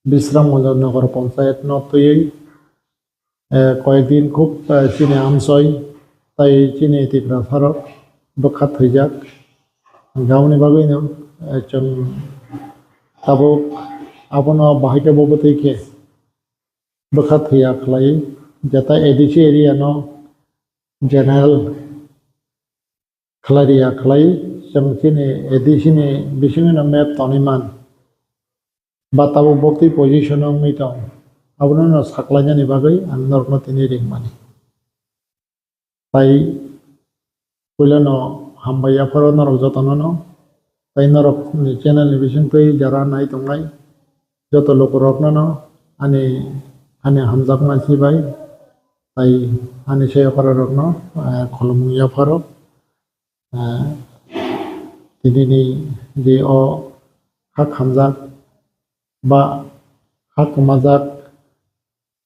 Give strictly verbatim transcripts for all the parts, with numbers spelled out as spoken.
Bisramganj Nogor Panchayat no twiwi, eh, koyekdin khub, eh, chini amchoi tai chini Tiprasa rok bwkha thwijak. Aboni bagwi no, eh, chwng tabuk abono bahai khe bo bwtwi khe bwkha thwiya khlai, jeta A D C area no general khlai riya khlai, chwng chini A D C ni bisingo no map tonwi man. Ba tabuk bokti position o wngwi tong, abono no saklainani bagwi ang norokno tini ringmani. Tai puilano hambai yapharo norok jotono no, tai norok ni channel ni bisingtwi jara nai tongnai joto lukurokno no ani, ani hamjakma si bai, tai ani se yapharo rokno, eh, khulumung yapharo. Ah, tini ni je o kha khamjak ba kha kwmajak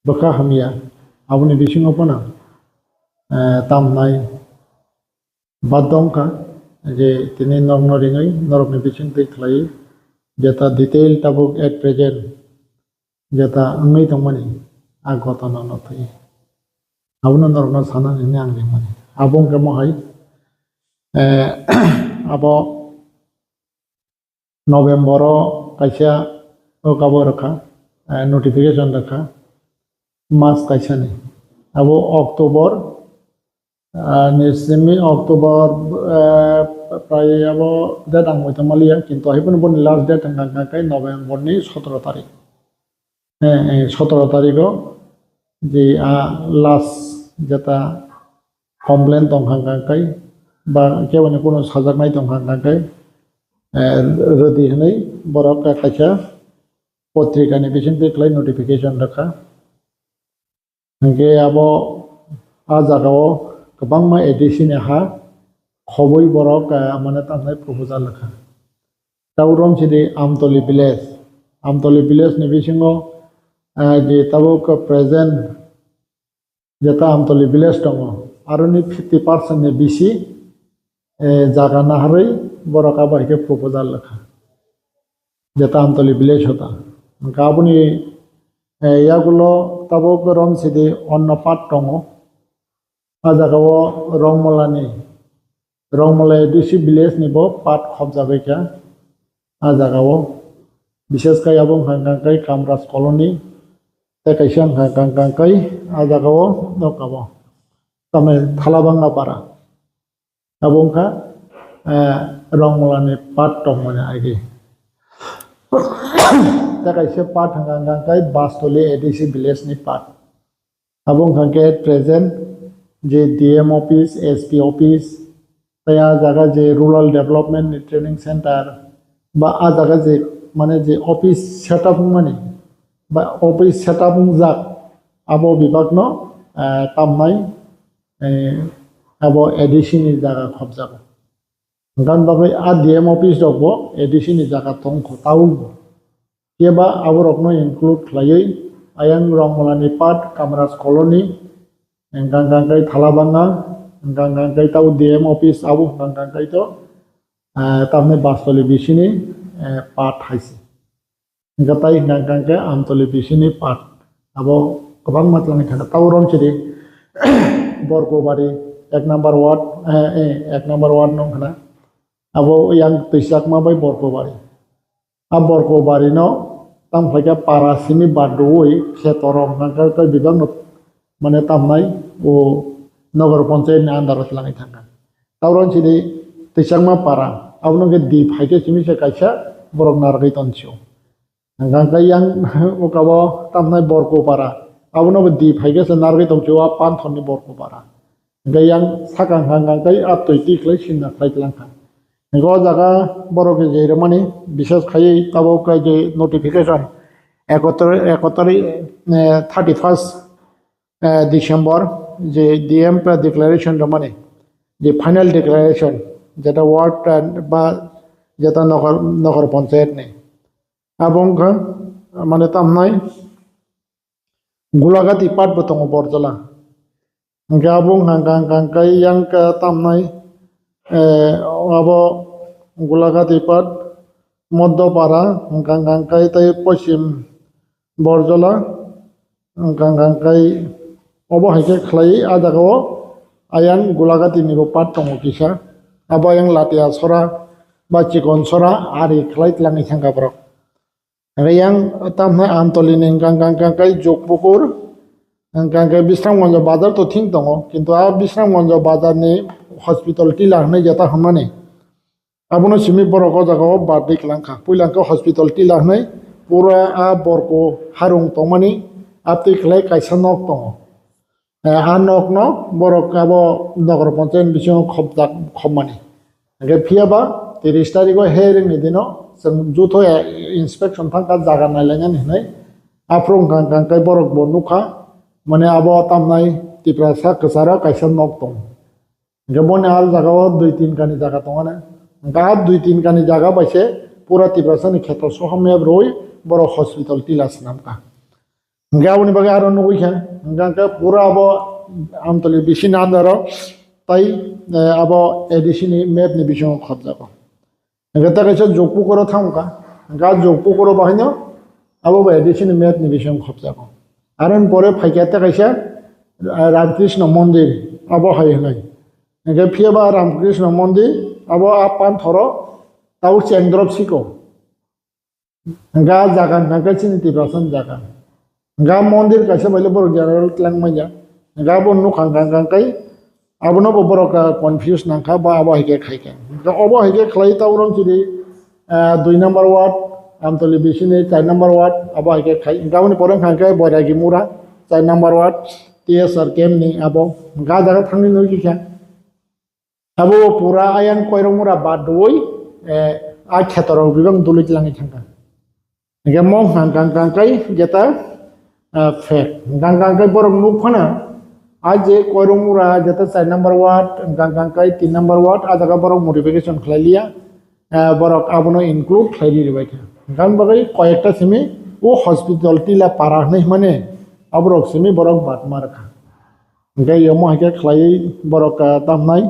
bwkha hamya, aboni bisingo phano, ah, tamnai ba dongkha je tini norokno ringwi norokni bisingtwi khlaiwi jeta detail tabuk at present jeta wngwi tongmani a gotana no thwi. Abono norokno sana hwnwi ang ringmani. Abo wngkhe mohai, eh, abo November o kaisa o kabo rwkha, eh, notification rwkha mas kaisa ni. Abo October, ah, ni simi October, eh, prai abo date ang muitu maliya, kintu hai phano boni last date wngkha khe November ni sotoro tarik. Eh, eh, sotoro tarigo je a last jeta complaint tongkha kha kai ba kebo ni kunu sajaknai tongkha kha kai, eh, rwdi hwnwi borok kaisa potrika ni bisingtwi khlai notification rwkha. Hwnkhe abo a jagao kwbangma A D C ni ha khobwi borok, eh, mane tamnai proposal rwkha. Tabuk romsidi Amtoli village. Amtoli village ni bisingo, eh, je tabuk present jeta Amtoli village tongo, aroni fifty percent ni bisi, eh, jaga naharwi borok abo hai khe proposal rwkha. Jeta Amtoli village hota. Hwnkhe aboni, eh, yagulo tabuk romsidi onno part tongo. A jagao Rongmolani, Rongmolai A D C village ni bo part khobjagwi kha. A jagao bishes khai abo wngkha kha kai Kamraj Colony, tei kaisa wngkha kha kai a jagao nokabo tamni Thalabanga para. Abo wngkha, eh, Rongmolani part tongmani agi. Tei kaisa part wngkha kha kai Bastoli A D C village ni part. Abo wngkha khe present je D M office, S P office, tei a jaga je rural development ni training center, ba a jaga je mane je office setup wngmani, ba office setup wngjak, abo bibak no, eh, tamnai, eh, abo A D C ni jaga khobjago. Hwnkhe bagwi a D M office rok bo A D C ni jaga tongkho, town bo. Phiya ba aborokno include khlaiwi ayang Rongmolani part, Kamraj Colony, hwnkha hwnkha khe Thalabanga, hwnkha hwnkha khe tabo D M office abo hwnkha hwnkha khe to, ah, tamni Bastoli bisini, eh, part hai se. Hwnkha tai hwnkha hwnkha khe Amtoli bisini part abo kwbangma twlangwi thangkha. Tabo romsidi Borkobari ek number ward, eh, eh, ek number ward no wngkha na. Abo yang twisakma bai Borkobari. A Borkobari no tamo khaikhe para simi bardowi kheto rok hwnkha khe tei bebak no mane tamnai o Nogor Panchayat ni under o twlangwi thangkha. Tauron sidi twisakma para abono khe di phaikhe simi se kaisa borok narwgwi tonsio. Hwnkha khe yang ukabo tamnai Borkopara. Abono bo di phaikhe se narwgwi tongchio a Panthorni Borkopara. Hwnkhe yang sakang hang hang tei a twi twi khlai sinna khlai tlang kha. Hwnkhe o jaga borok je rwmani bises khaiwi tabuk khe je notification ekotri, ekotri, eh, thirty first, eh, December je D M declaration rwmani, je final declaration, jeta ward, eh, ba jeta nokar, nokar panchayat ni. Abo wngkha, mane, tamnai Gulagati part bo tongo Borjola. Hwnkhe abo wngkha hwnkha hwnkha khe yang khe tamnai, eh, abo Gulagati part, Moddopara, hwnkha hwnkha khe tei Poschim, Borjola, hwnkha hwnkha khe obo hai khe khlai a jaga o ayang Gulagati ni bo part tongo kisa. Abo ayang Latia sora ba Chikon sora ari khlai tlangwi thangkha borok. Hwnkhe yang tamo hwnai Amtoli ni hwnkha hwnkha khe Jokpukur, hwnkha hwnkha khe Bisramganj bazar to thik tongo, kintu a Bisramganj bazar ni hospital tila hwnwi jeta hwnmani. Abono simi borok o jaga o birthday kwlangkha. Puila hwnkhe hospital tila hwnwi pura a Borko harung tongmani, abtwi khlai kaisa nok tongo. Eh, a nokno borok abo Nagar Panchayat bisingo khopjak, khopmani. Hwnkhe phiya ba tiris tarikh o hearing ni dino chwng jutho, eh, inspection thangkha jaga nailainani hwnwi. Aphuru hwnkha hwnkha khe borok bo nukha, mane abo tamnai Tiprasa kwcharo kaisa nok tongo. Hwnkhe boni al jaga o dui tin kani jaga tongmani. Hwnkhe a dui tin kani jaga bai se pura Tiprasa ni kheto sohor map rwi borok hospital tila swnamkha. Hwnkhe aboni bagwi aro nugwi kha, hwnkhe, hwnkhe pura abo Amtoli bisini under o tai, eh, abo A D C ni map ni bisingo khopjago. Hwnkhe ta kaisa Jokpukur o thangkha, hwnkhe a Jokpukur o bahaino abo bo A D C ni map ni bisingo khopjago. Aroni pore phaikha ta kaisa, eh, Ramkrishna Mondir, abo hai hwnwi. Hwnkhe phiya ba Ramkrishna Mondir abo a panthoro tabuk chengdrop siko. Hwnkhe a jaga hwnkha khe chini Tiprasa ni jaga. Hwnkhe a mondir kaisa bai le borok general tlang manya. Hwnkhe abo nukha hwnkha hwnkha khe abono bo borok, ah, confuse nangkha ba abo hai khe khai khe. Hwnkhe obo hai khe khlai ta oro chiri, ah, dui number ward, Amtoli bisini char number ward, abo hai khe khai. Hwnkhe aboni pore hwnkha khe Boiragi Mura, char number ward, T S R camp ni abo. Hwnkhe a jaga thangwi nukhi kha. Abo pura ayang koirok mura bad rwui, eh, a khetorok bebak dului tlangwi thangkha. Hingke mong hang kang kang kai jeta, eh, fake. Hang kang kai borok nuk phano, a je koirok mura jeta char number ward, hang kang kai tin number ward, a jaga borok modification khlai liya, eh, borok abono include khlai ri bai kha. Hang bagwi koyekta simi o hospital tila para hinwi himani aborok simi borok bad mar kha. Hingke yomo hai khe khlaiwi borok, ah, tamnai,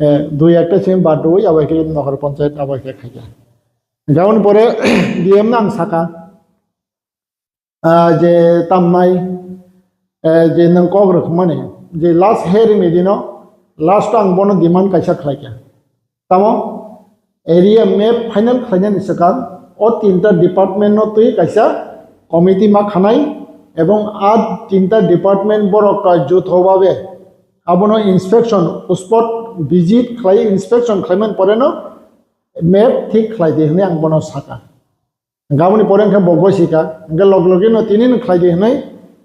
eh, dui ekta simi bad rwui abo hai khe Nogor Panchayat abo hai khe khaikha. Hingke aboni pore D M no ang saka, ah, je tamnai, eh, je nwng kok rwkmani, je last hearing ni dino, last o ang bono demand kaisa khlaikha. Tamo area map final khlainani swkang o tinta department no twi kaisa committee ma khanai, ebong a tinta department borok ka jutho babe abono inspection, spot visit khlai, inspection khlaimani pore no map thik khlai di hwnwi ang bono saka. Hingke aboni pore hingke bo gosika, hingke log logi no tini no khlai di hinui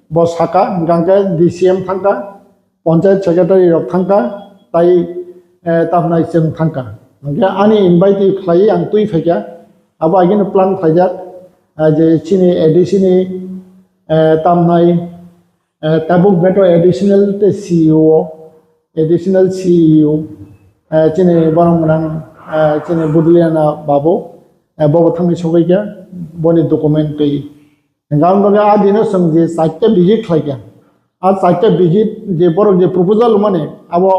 bo saka, hingke hingke D C M thangka, panchayat secretary rok thangka, tai, eh, tamnai chwng thangka. Hingke ani invite khlai ang twi phaikha, abo agini plan khlaijak, ah, je chini A D C ni, eh, tamnai, Eh, tabuk beto additional te C E O, additional C E O, eh, chini borok mwnang, eh, chini Budliana babu, eh, bobo thangwi sogwi khe boni document twi. Hingkha ang bagwi a dino chwng je chaita visit khlai kha. A chaita visit je borok je proposal mani abo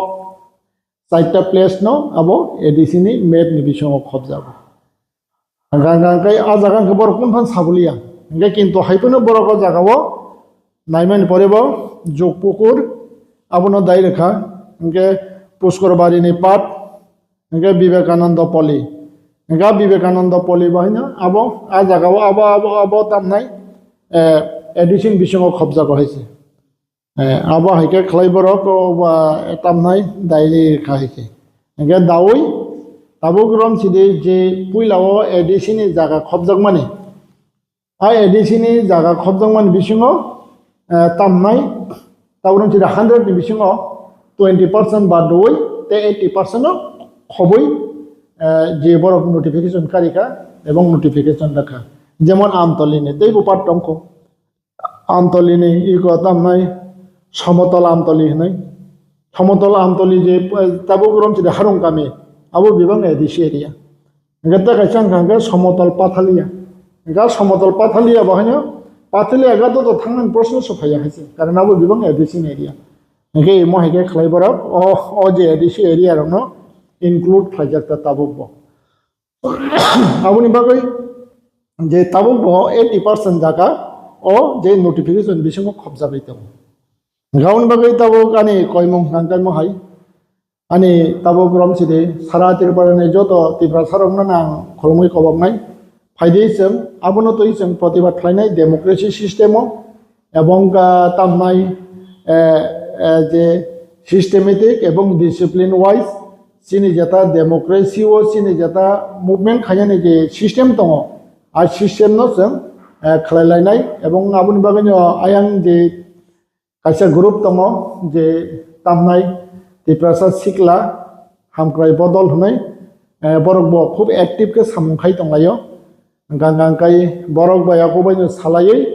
chaita place no abo A D C ni map ni bisingo khobjago. Hingkha hingkha khe a jaga hingkhe borok kunu phano sabuliya. Hingkhe kintu hai phano borok o jaga o naimani pore bo Jokpukur abono dai rwkha. Hingkhe Puskor Bari ni part, hingkhe Vivekananda Poli. Hingkhe Vivekananda Poli bo haino abo a jaga o abo, abo, abo tamnai, eh, A D C ni bisingo khobjago hai se. Eh, abo hai khe khlai borok, o ba, tamnai dairi kha hai khe. Hingkhe daui tabuk rom sidi je puila o A D C ni jaga khobjakmani. A A D C ni jaga khobjakmani bisingo, eh, tamnai tabuk rom sidi hundred ni bisingo twenty percent ba daui te eighty percent o khobui, eh, je borok notification karika ebong notification rakha. Jemon Amtoli ni teibo part tongkho. Amtoli ni iko tamnai Somotol Amtoli hinui. Somotol Amtoli je, eh, tabuk rom chidi harung kami, abo bebak A D C area. Hingkhe tei kaisa hingkha hingkhe Somotol Pathalia. Hingkhe Somotol Pathalia bo haino Pathalia ga to thangmani proshno se phaiya hai se. Karon abo bebak A D C ni area. Hingkhe imo hai khe khlai borok o, o je A D C area rokno include khlaijak ta tabuk bo. Aboni bagwi je tabuk bo eighty percent jaga o je notification bisingo khopjagwi tongo. Hwnkhe aboni bagwi tabuk ani koimung hwnkhe kaimo hai. Ani tabuk rom sidi sara Tripura ni joto Tiprasa rokno ang khulumwi koboknai. Phaidi chwng abono twi chwng protibad khlainai democracy system o, ebong, ah, tamnai, eh, eh, je systematic ebong discipline wise chini jeta democracy o chini jeta movement khainani je system tongo, a system no chwng, eh, khlai lainai. Ebong aboni bagwi no ayang je kaisa group tongo je tamnai Tiprasa Sikla Hamkrai Bodol hwnwi, eh, borok bo khub active khe samung khai tonglaio. Hwnkha hwnkha khe borok bai abo baino salaiwi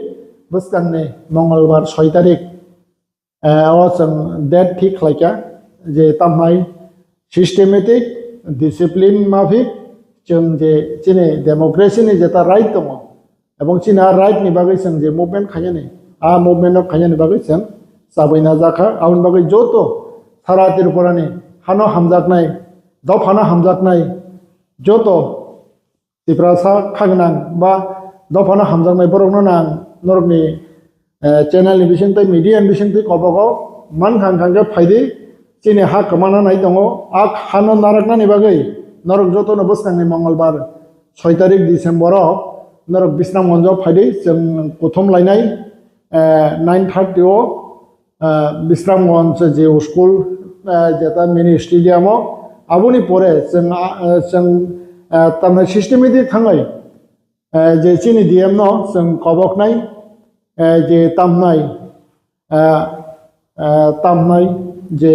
bwskangni Mongolbar soi tarik, eh, o chwng date thik khlaikha je tamnai systematic, discipline mafik chwng je chini democracy ni jeta right tongo, ebong chini a right ni bagwi chwng je movement khainani, a movement no khainani bagwi chwng chabwi najakha. Aboni bagwi joto sara Tripura ni hano hamjaknai, dophano hamjaknai, joto Tiprasa khagwnang ba dophano hamjaknai borokno ang norokni, eh, channel ni bising tei media ni bising twi kobogo mankha hwnkha khe phaidi chini ha kwmana nai tongo. A hano naraknani bagwi norok jotono bwskangni Mongolbar soi tarik December o norok Bisramganj o phaidi chwng kuthum lainai, eh, nine thirty o, eh, Bisramganj je school, eh, jeta mini stadium o. Aboni pore chwng, ah, eh, chwng, eh, tamni systematic thangwi, eh, je chini D M no chwng koboknai, eh, je tamnai, eh, eh, tamnai je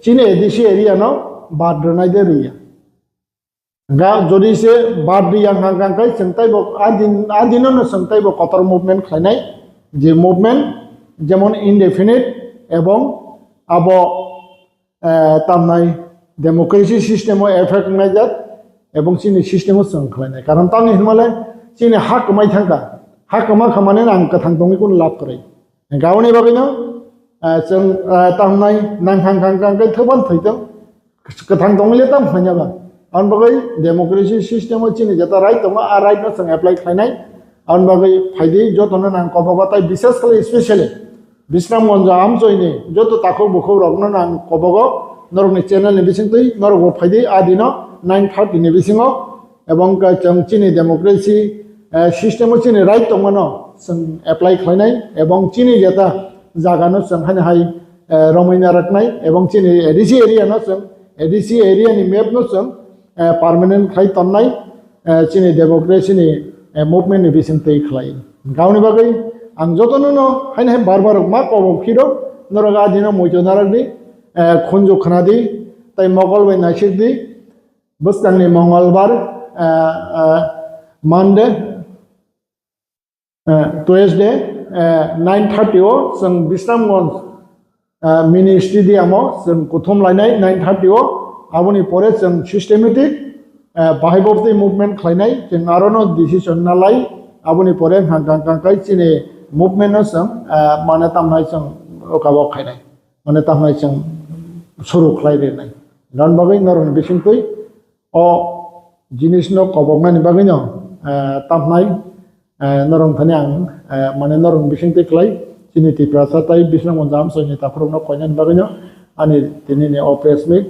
chini A D C area no bad rwnai de rwya. Ga jodi se bad rwya hwnkha hwnkha khe chwng taibo a din, a dino no chwng taibo kotor movement khlainai, je movement jemon indefinite ebong abo, eh, tamnai democracy system o effect wngnai jak ebong chini system o chwng khlainai. Karon tamni hinmale chini ha kwmai thangkha, ha kwma kha mane ang kwthang tongwi kunu lab kwrwi. Hwnkhe aboni bagwino, ah, chwng, ah, tamnai nangkhang khang khang khe thwban thwitong, kwthang tongwile tam khlaina ba. Aboni bagwi democracy system o chini jeta right tongo, a right no chwng apply khlainai. Aboni bagwi phaidi jotono nang kobogo, tai bises khlai specially Bisramganj amchoini joto takhuk bukhuk rokno nang kobogo, norokni channel ni bisingtwi norokbo phaidi a dino nine thirty ni bisingo, ebong khe chwng chini democracy, eh, system o chini right tongmano chwng apply khlainai, ebong chini jeta jagano chwng haino hai, eh, romwi naraknai, ebong chini A D C area no chwng, A D C area ni map no chwng, eh, permanent khlai tonnai, eh, chini democracy ni, eh, movement ni bising twi khlai. Gauni bagwi ang jotono no haino hai bar bar ma kobok phiro norok a dino muitu narakdi, eh, khunju khnadi, tai mokol bai naisik di, bwskangni Mongolbar, eh, eh, Monday, eh, Tuesday, eh, nine thirty o chwng Bisramganj, eh, mini stadium o chwng kuthum lainai nine thirty o. Aboni pore chwng systematic, eh, bahai bobtwi movement khlainai, chwng arono decision nalai. Aboni pore hwnkha hwnkha khe chini movement no chwng, eh, mane tamnai chwng rokabo khainai, mane tamnai chwng suru khlai rinai. Aboni bagwi norokni bisingtwi o jinisno koboknani bagwino, eh, tamnai, eh, norok thani ang, eh, mane norok bisingtwi khlai chini Tiprasa tai Bisramganj amchoini takhurokno koinani bagwino ani tinini o press meet